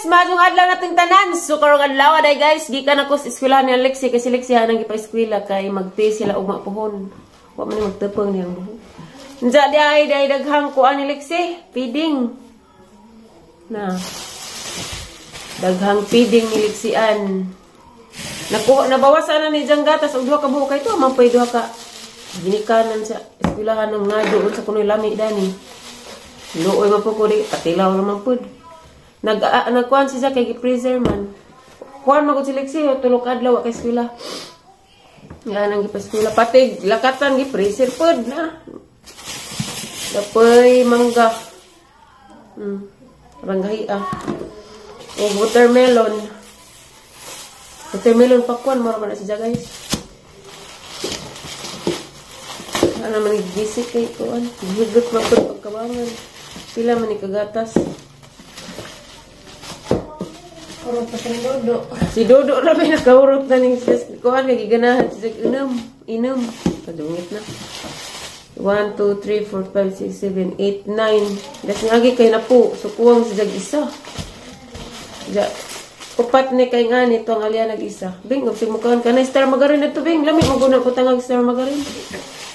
Guys, maayong adlaw nating tanan. So karong adlaw day guys, gikan ako sa eskwelahan ni Alexi kasi Alexi anang gipa-eskwela kay magti sila ugma puhon. Wa man ni magtepeng niyang buhok. Unsa di ay day daghang kuan ni Lexi, feeding. Na. Daghang feeding ni Lexian. Nakuha nabawasan na ni Jang gatas og duha ka buhok kay to man pay duha ka ginikanan sa eskwelahan ng nga doon sa kunoy lami dani. Luoy man po ko di patilaw naman pud. Nagkuan siya kay gi-freezer man. Kuan man gud si Lexi, tulo ka adlaw wa kay eskwela. Nga nang gipa-eskwela pati lakatan gi-freezer pud na. Dapoy mangga. Ranggahi ah. O watermelon. Watermelon pakwan mura man na siya guys. Ano man gisik kay kuan. Higot man pud pagkabangan. Pila man ni kagatas. Urot pa si Dodo. Si Dodo na may nakaurot na ning kuan kay giganahan siya inom, inom. Padungit na. 1, 2, 3, 4, 5, 6, 7, 8, 9. Das nga agi kay napo. So kuwang si jag isa. Ja. Upat ni kay nga nito ang alya nag-isa. Bing, og simukan ka na star magarin na to bing. Lami mo guna ko tangag star magarin.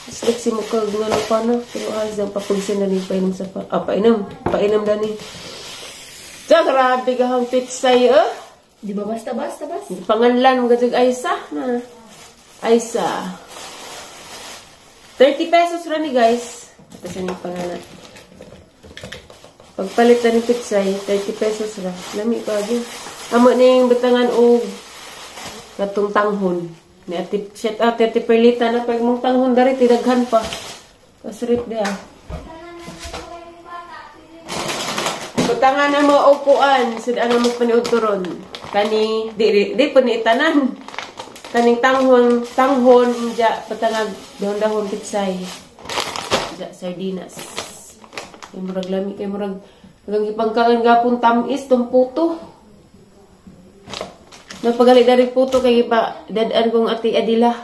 Slik si mukha nga na pa na. Pero ang papagsin na ni painom sa pa. Ah, painom. Painom dani. Ja, grabe gahang pitsay eh. Di ba basta-basta basta? Panganlan mo gajag Aisa na. Aisa. 30 pesos ra ni guys. Ito sa ni pangalan. Pagpalit na ni pitsay, 30 pesos ra. Lami pa gyud. Amo ning butangan og katong tanghon. Ni ati shit out ati Perlita na pag mong tanghon dari tidaghan pa. Kasrip dia. Butangan na mo og kuan, sud ana mo paniud turon. Kani di di, di po ni itanan. Kaning tanghon, tanghon inja patangag dahon-dahon pitsay. Inja sardinas. Kay murag lami kay murag hanggang gipangkaan gapon tamis tong puto. Napagali dari puto kay gipa dad-an kong ati Adila.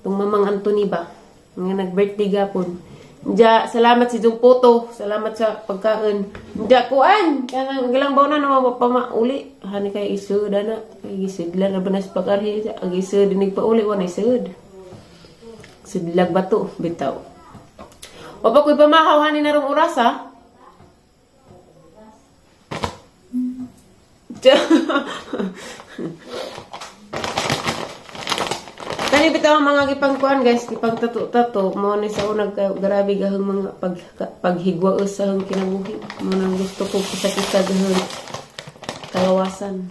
Tong mamang Anthony ba nga nag-birthday gapon. Inja salamat si Jung Puto, salamat sa pagkaon. Inja kuan kanang gilang baw na pa uli. Hani kay isud ana, kay gisidlan na ba na sa pag-arhi ang isud dinig pa uli wa na isud. Sidlag bato bitaw. Wa pa ko'y pamahaw hani narong oras ha. Kani bitaw ang mga gipangkuan guys, gipang tato-tato mo ni sa unag grabe gahong mga paghigwaos sa hang kinabuhi. Mo nang gusto ko kisakita gahong kalawasan.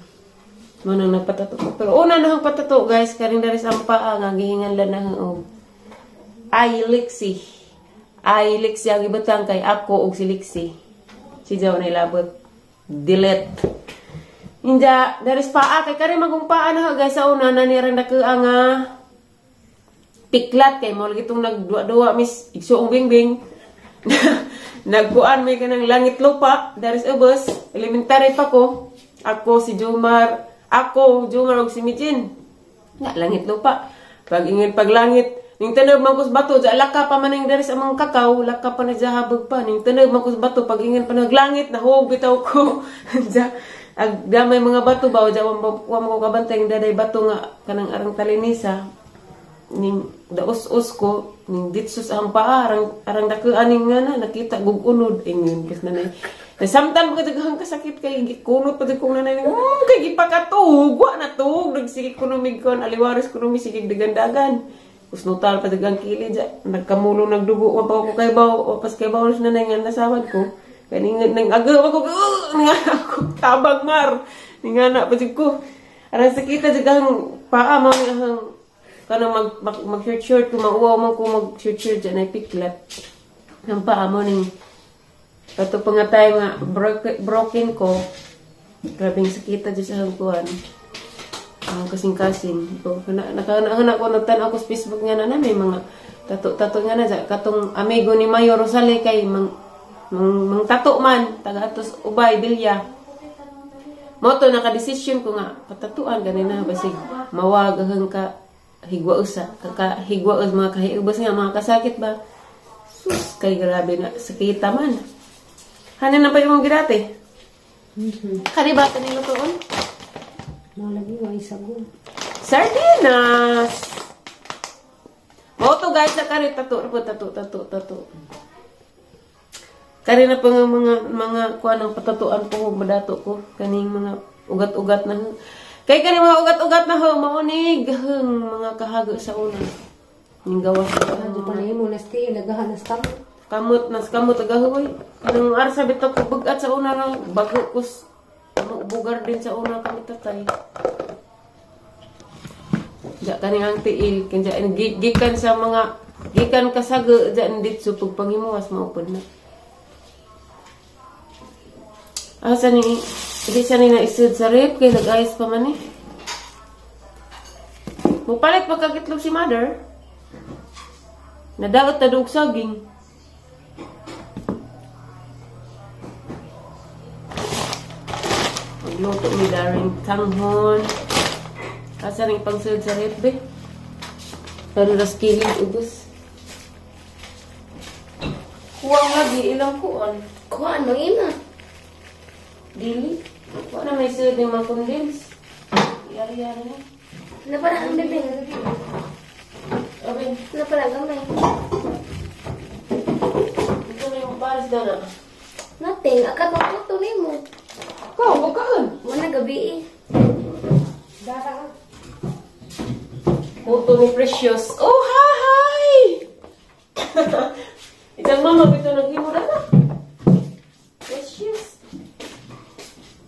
Mo nang nagpatato ko. Pero una na hang patato guys, kaning dari sa paa nga gihingan lang na hang og ay Lexi. Ay Lexi ang gibutang kay ako og si Lexi. Si Jaw na ilabot. Delete. Inja, dari sa paa kay kani magong paa na guys sa una na nirang dakuha nga piklat kay mo lagi tong nagduwa-duwa miss igsuong bingbing. Nagkuan may kanang langit lupa dari sa ubos, elementary pa ko. Ako si Jumar, ako Jumar og si Mijin. Nga langit lupa. Pag ingon paglangit ning tanog man kus bato ja laka pa man ning dari sa among kakao, laka pa na jahabog pa ning tanog man kus bato pag ingon pa naglangit nahog bitaw ko. Ja ag damay mga bato ba ja wa mo kabantay ng daday bato nga kanang arang talinisa ning daos-os ko ning ditsos ang paa arang dakuan ning nga na nakita gugunod ingon kas nanay. Nasamtan pa daghang kasakit kay gikunot pa kong nanay ning kay gipakatug wa na tug nagsige kuno mig kon aliwaris kuno mi sige dagan-dagan. Kusnutal pa daghang kilid ja nagkamulo nagdugo wa pa ko kay baw wa pas kay baw nanay nga nasawad ko. Kaning nang aga wa ko nga ako tabang mar ningana pa jud ko. Arang sakita jud ang paa mo ang kanang mag short short ko mauwaw man ko mag short short dyan ay piklat. Ang paa mo ning kato pa nga tayo nga broken ko. Grabing sakita dyan sa hangkuan. Ang kasing-kasing. Nakana ko nagtan-aw ko sa Facebook nga na may mga tato-tato nga na dyan. Katong amigo ni Mayor Rosale kay mang tato man taga atos Ubay Bilya. Mo to nakadesisyon ko nga patatuan ganina basig mawag hang ka higwa usa kaka higwa mga kahiubos nga mga kasakit ba. Sus kay grabe na sakita man. Hanin na pa yung gidate. Kani ba kaning lutoon? Nalagi wa isago. Sardinas. Mao to guys, sa kari tato po tato tato tato. Kari na pa nga mga kuan ang patatuan ko madato ko kaning mga ugat-ugat na. Kay kaning mga ugat-ugat na ho mao ni gaheng mga kahago sa una. Ning gawas Ano pa na imo nasti nagahan nas kamot. Kamot nas kamot agahoy. Nang arsa bitaw ko bugat sa una lang bago kus bugar din sa una kami tatay. Ja kaning ang tiil kinja gikan sa mga gikan kasago ja ditso pagpangimuwas maupod na. Asa ni di siya ni naisud sa rep kay nag-ayos pa man eh. Mupalit pagkagitlog si mother. Nadaot na dug saging. Magluto ni Darren tanghon. Asa ning pangsud sa rep be? Pero ras kilig ubos. Kuwang lagi ilang kuon. Kuha nang ina. Dili. Wala may sud ni mga condense. Yari-yari na. Napara ang bebe. Okay. Napara gamay. Ito may mga pares daw na. Nothing. Akat mo to nimo. Ikaw, bukaan. Wala gabi eh. Dara. Puto ni Precious. Oh, hi! Isang mama, bito naghimo na na. Precious.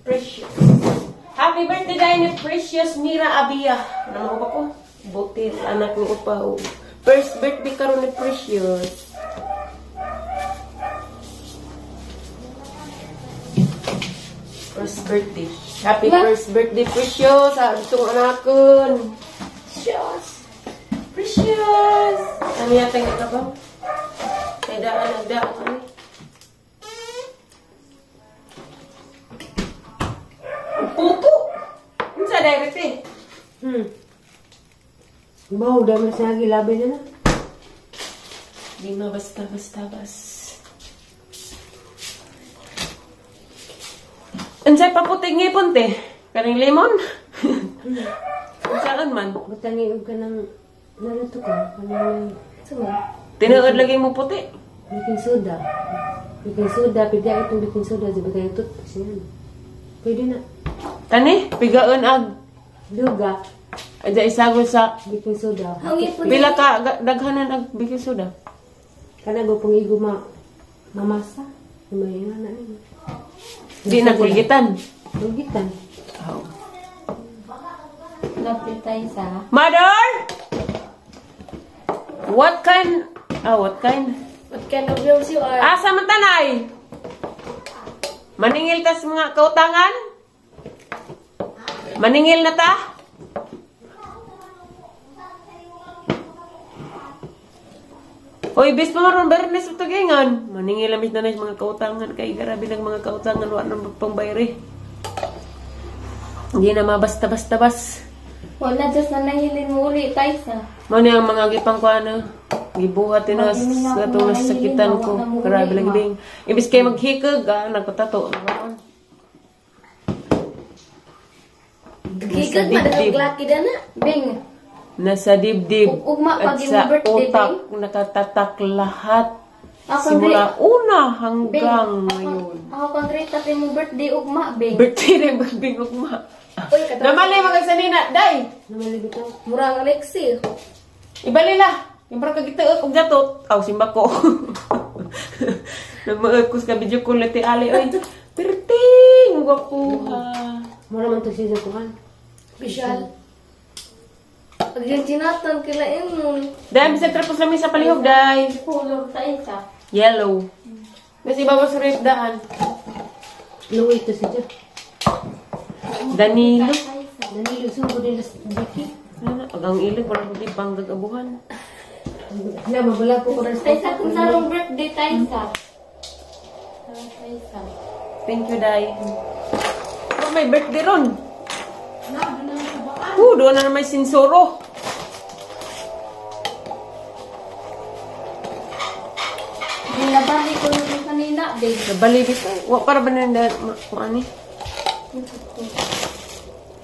Precious. Happy birthday dahil ni Precious Mira Abia. Ano mo ba ko? Butil, anak ni Upa. First birthday karon ni Precious. First birthday. Happy first birthday, Precious. Itong anakon. Precious. Precious. Ano yata yung ito ba? May daan, nagdaan. Puto! Ano sa direct eh? Bawo dami sa gilabi na na. Di ma basta basta bas. Unsay paputig ngipon te? Kaning lemon? Saan man? Butangi og kanang naluto ka kanang Sama. Tinuod lagi mo puti. Baking soda. Baking soda, pwede itong baking soda sa batang toothpaste yan. Pwede na. Tani, pigaon ag Luga, adya isagol sa baking soda. Ang ngipon. pila ka daghanan ag baking soda. Kana go pong igo ma mamasa. May na ni. Di na kulgitan. Lugitan. Oh. Lapit tayo sa. Mother! What kind? Ah, what kind? What kind of girls you are? Asa man tanay? Maningil tas mga kautangan? Maningil na ta? Oy, bis pa maron bernes tugingan. Maningil amis na na mga kautangan kay grabe nang mga kautangan wa nang pangbayre. Hindi na mabasta-basta bas. Wala, just na nahilin mo uli, Taysa. Mao ni ang mga gipang kuano, gibuhat din nas katong nasakitan ko. Grabe lagi ding. Imbis kay maghikog, nagpatato. Gigag madagag laki na na. Bing. Nasa dibdib Ugma at pag sa birthday, utak nakatatak lahat. Ako, Simula una Bing. hanggang ngayon. Ako kang great tapi mo birthday ugma, Bing. Birthday na bing ugma. Uy, kato. Namali magagsanina, day. Namali bitaw. Murang Alexi. Ibalila. Yung parang kagitaok og jatot. Aw, simba ko. Nagmaot ko sa video call ni Ali. Oy, perting! Gwapuha. Mura man to siya sa kuan. Special. Pag yung ginatan, kilain mo. Day, bisa trapos namin sa palihog, day. Pulog tayo sa. Yellow. Kasi baba sa rep daan. Luwi to siya. Danilo. Danilo sugo din sa diki. Ano, pag ang ilig, parang hindi pang gagabuhan. Na mabala ko ko Tayo sa kung sarong birthday tayo sa. Tayo sa. Thank you, Day. Oh, may birthday ron. Oh, doon na may sinsoro. Nabali ko yung kanina, babe. Nabali dito. Wa para ba na kung ano eh.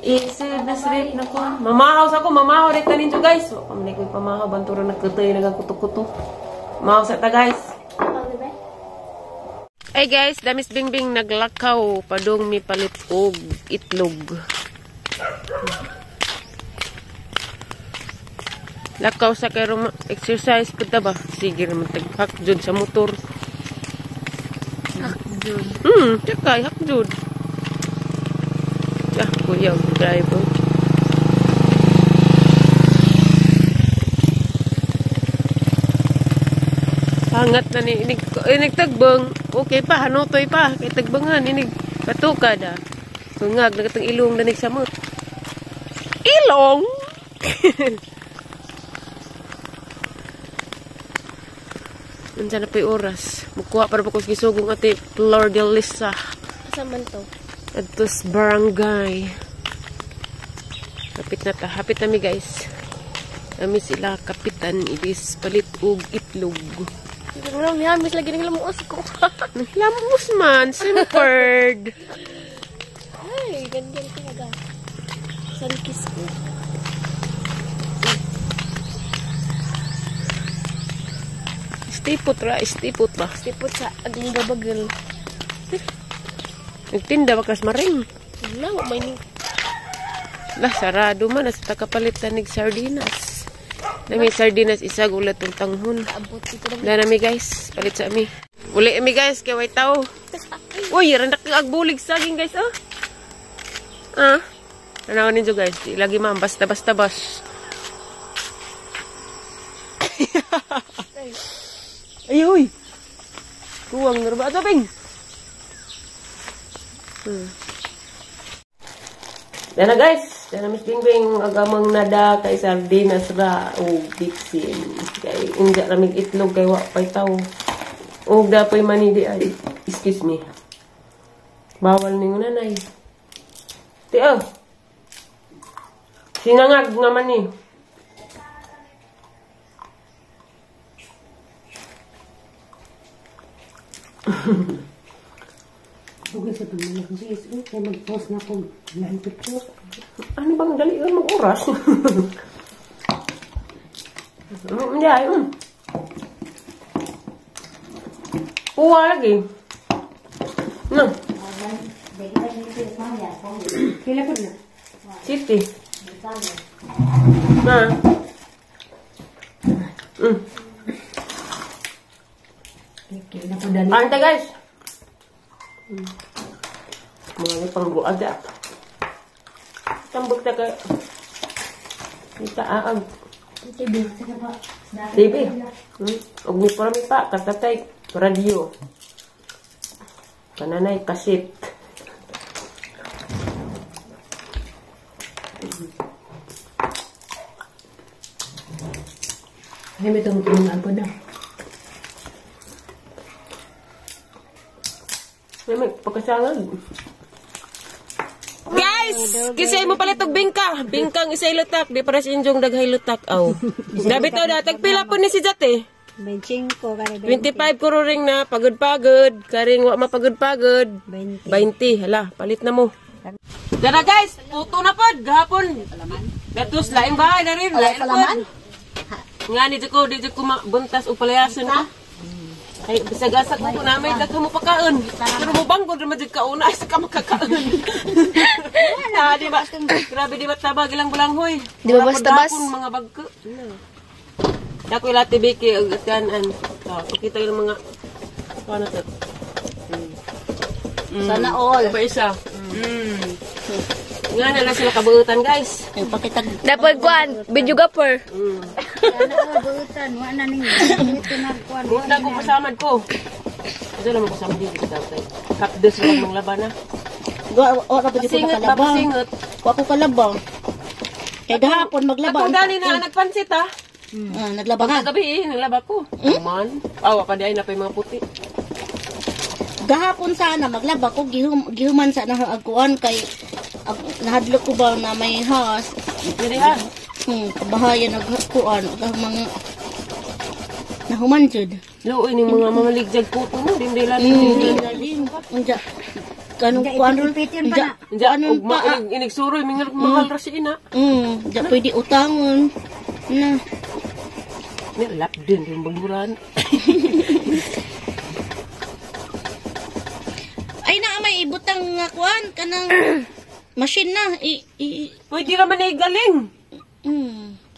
Isod na srip na ko. Mamahaw sa ko, mamahaw rin tanin guys. Pamali ko pamahaw, bantura nagkutoy, nagkuto-kuto. Mahaw sa ta guys. Hey guys, damis bingbing naglakaw padung mi palit og itlog. Lakaw sa kay exercise pud ta ba? Sige ra man tag jud sa motor. Hakjud. Tsakay hakjud. Ah, kuya driver. Hangat na ni inig tagbang. Okay pa, hanutoy pa kay tagbangan inig patukad ah. Tungag na katong ilong na nagsamot. Ilong. Unsa na pa'y oras? Mukuha para pa ko sa gisugong ate Flor de Lisa. Asa man to? Adtos barangay. Hapit na ta. Hapit na mi guys. Ami sila kapitan ibis palit og itlog. Mihamis lagi ng lamuos ko. Lamos man, simpered. Ay, ganyan talaga. Sun kiss ko. Stay put ra, stay put ba? Stay put sa agong babagal. Nagtinda ba kas maring? Wala, may ni. Lah, sarado man. Nasa takapalit na nig sardinas. Nami sardinas isa gulat ng tanghon. Abot dito na. Wala nami guys. Palit sa ami. Uli ami guys, kay way tao. Uy, randak agbulig saging guys oh. Ah. Ano ninyo guys? Di lagi ma'am, basta basta bas. Ay, uy. Kuwang narba ato ping. Dana guys, dana Miss Bingbing agamang nada kay sardinas ra o bitsin. Kay inja ramig itlog kay wa pay tawo. Og dapoy mani di ay. Excuse me. Bawal ningon nanay. Ti oh. Sinangag nga mani. Bugay sa pagmamahal ko siya. Kaya mag-post na ako. Lain picture. Ano bang dali yun mag-oras? Hindi ay. Kuha lagi. No. Kailan po na? City. Na. Kailan po dali? Ante guys. Mga pang buada. Tambok ta kay kita aag. TV. TV. Og mi para mi pa katatay radio. Kananay kasit. Ay, may tungtungan po na. May pagkasangag. Guys, kisay mo palit og bingka. Bingkang isay lutak, di para sa injong daghay lutak aw. Dabi to datag pila po ni si Jate. 25 kare 25 ko ring na pagod-pagod, karing wa mapagod-pagod. 20. 20, hala, palit na mo. Dara guys, puto na pod gahapon. Datos laing bahay na rin, laing pod. Nga ni ko di ko mabuntas og palayason ko. Ay, bisag asa ko ko namin, daghan mo pakaon. Pero mo banggod ra jud kauna, ay sa ka makakaon. Wala, di ba? Grabe di ba tabag ilang bulanghoy. Di ba basta-bas? Mga bagko. Dako ila tibiki og kanan. Oh, kita yung mga ano to. Sana all. Pa isa. Nga na lang sila kabuutan guys. Ay, pakitag. Dapat kuan, video gapper. Sana all buutan. Wala na ninyo. Dito na kuan. Munda ko kasamad ko. Ito lang mo kasama dito kita kay. Kapdos lang mong laban na. Wa ka pa dito Pasingot ba nakalaba. pasingot. Wa ko kalaba. Kay gahapon maglaba. Atong dali na nagpansit ah. Ah, naglaba ka. Kagabi eh, naglaba ko. Man. Awa pa di ay napay mga puti. Gahapon sana maglaba ko gihuman sana ang kuan kay nahadlok ko ba na may has. Dili ha. Kabahayan nagkuan ang mga nahuman jud. Luoy ni mga mamaligjag puto mo, dindila. Lalim. Unja. Kanong kuan ron. Ipitin pa na. Diya, Kuanon ugma, pa. inig suroy, mingal mahal ra si ina. Diya pwede utangon. Na. Ni lap din yung baguran. Ay na may ibutang nga kuan kanang machine na i Pwede raman ay galing.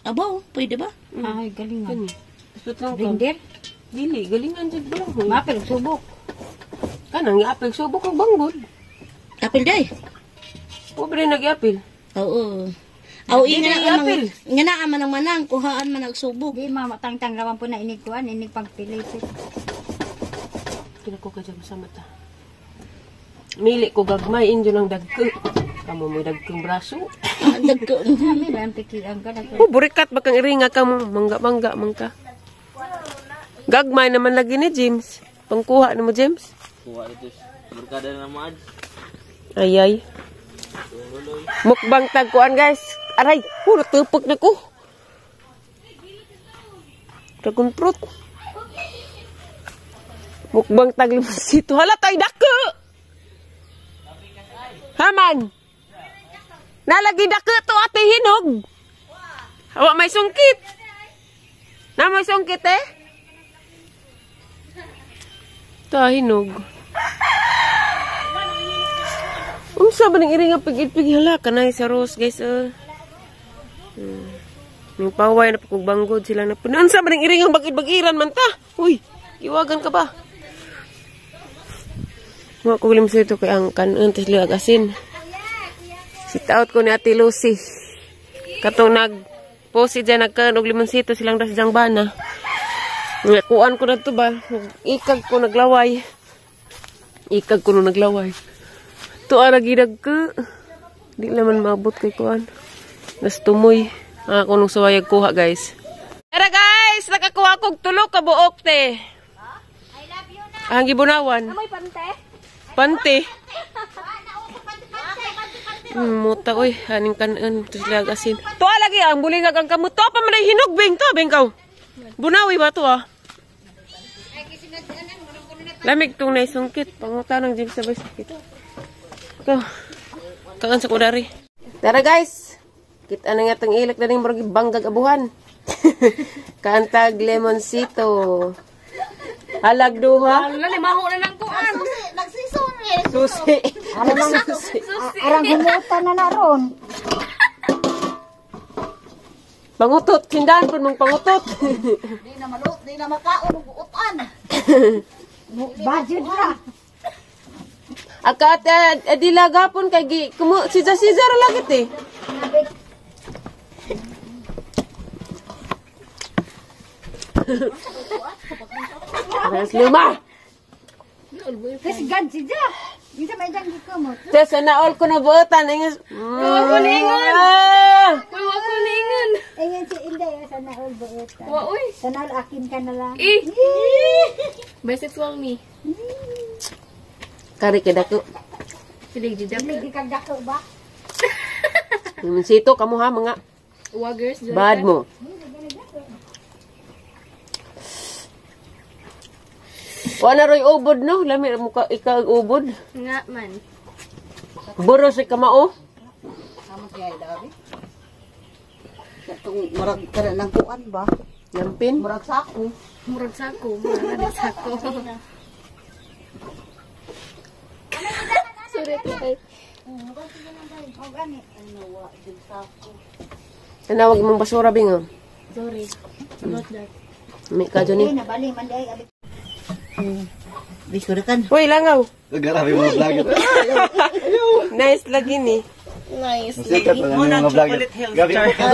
Abaw, pwede ba? Ay, galingan. Isot lang ka. Blender? Dili, galingan jud ba? Mapil, subok. Kanang giapil subok og banggol. Apil day. Pobre nag-iapil. Oo. Aw Dili, inga na apil. nga na man ang manang kuhaan man ang subok. Di mamatangtang rawan po na inig kuan, inig pagpilit. Kinako ka dyan sa mata. Mili ko gagmay, injo ng dagko. Kamo mo dagkong braso. Ah, Dagko. Kami lang pikian ka na. Oh, burikat bakang iringa ka mo. Mangga-mangga, mangka. Gagmay naman lagi ni James. Pangkuha na mo, James. Kuha ito. Barkada na mo ads. Ay, ay. Mukbang tagkuan, guys. Aray, puro tupok na ko. Dragon fruit. Mukbang tag limosito. Hala, tay dako! Haman! Nalagi dako to ate hinog. Hawa may sungkit. Na may sungkit eh. Ta hinog. Unsa ba ning iring nga pigid-pigid hala kanay sa rose guys eh. Ning paway na pag banggod sila na puno. Unsa ba ning iring ang bagid-bagiran man ta? Uy, iwagan ka ba? Mga kulim sa ito kay ang kanon tas liwag asin. Sit out ko ni Ate Lucy. Katong nag post si dyan nagkaon og limonsito silang das diyang bana. Nga, kuan ko na to ba? Ikag ko naglaway. Ikag ko no naglaway. To ara gidag ko. Di naman maabot kay kuan. Nas tumoy. Ang ako nung suwayag kuha guys. Tara guys, nakakuha kog tulo ka buok te. I love you na. Ang gibunawan. Amoy pante. Pante. Muta oy, haning kanon tos lag asin. To lagi ang bulingag ang kamot. To pa man ay hinog bing to bing kaw. Bunawi ba to ah? Lamig tong naisungkit. Panguta ng James sabay sakit. Ikaw. Kaan sa kudari. Tara guys. Kita na nga tang ilak na rin murag banggag abuhan. Kaantag lemonsito. Halag duha. Wala, maho na lang kuan. Susi. Susi. Arang humutan na na ron. Pangutot. Tindahan po mong pangutot. Di na malut, di na makaon og utan. Budget ra. Aka ate adila gapon kay gi kumo si Caesar lagi te. Alas lima. Kasi God si Ja. Minsan may dyan gikumot. Te sana all ko na buotan ingus. Wa ko ningon. Uy, wa ko ningon. Ayan si Inday, sana all buotan. Wa uy. Sana all akin ka na lang. Eh. Bisexual me. Kari kay dako. Silig jud ako. Hindi kag dako ba? Sito kamo ha mga Wagers. bad mo. Wala roy ubod no, lami ra mo ka ikaw ubod. Nga man. Buro sa kamao. Katong murag kana ng kuan ba? Lampin. Murag sako. Murag sako. Murag sako. Sorry, tay. Tanawag mong basura bing oh. Sorry. About that. May ka dyan eh. Nabali man day abi. Bisura kan. Uy, langaw. Grabe mga vlogger. Nice lagi ni. Nice. Sikat pa lang yung mga vlogger. Grabe mga vlogger.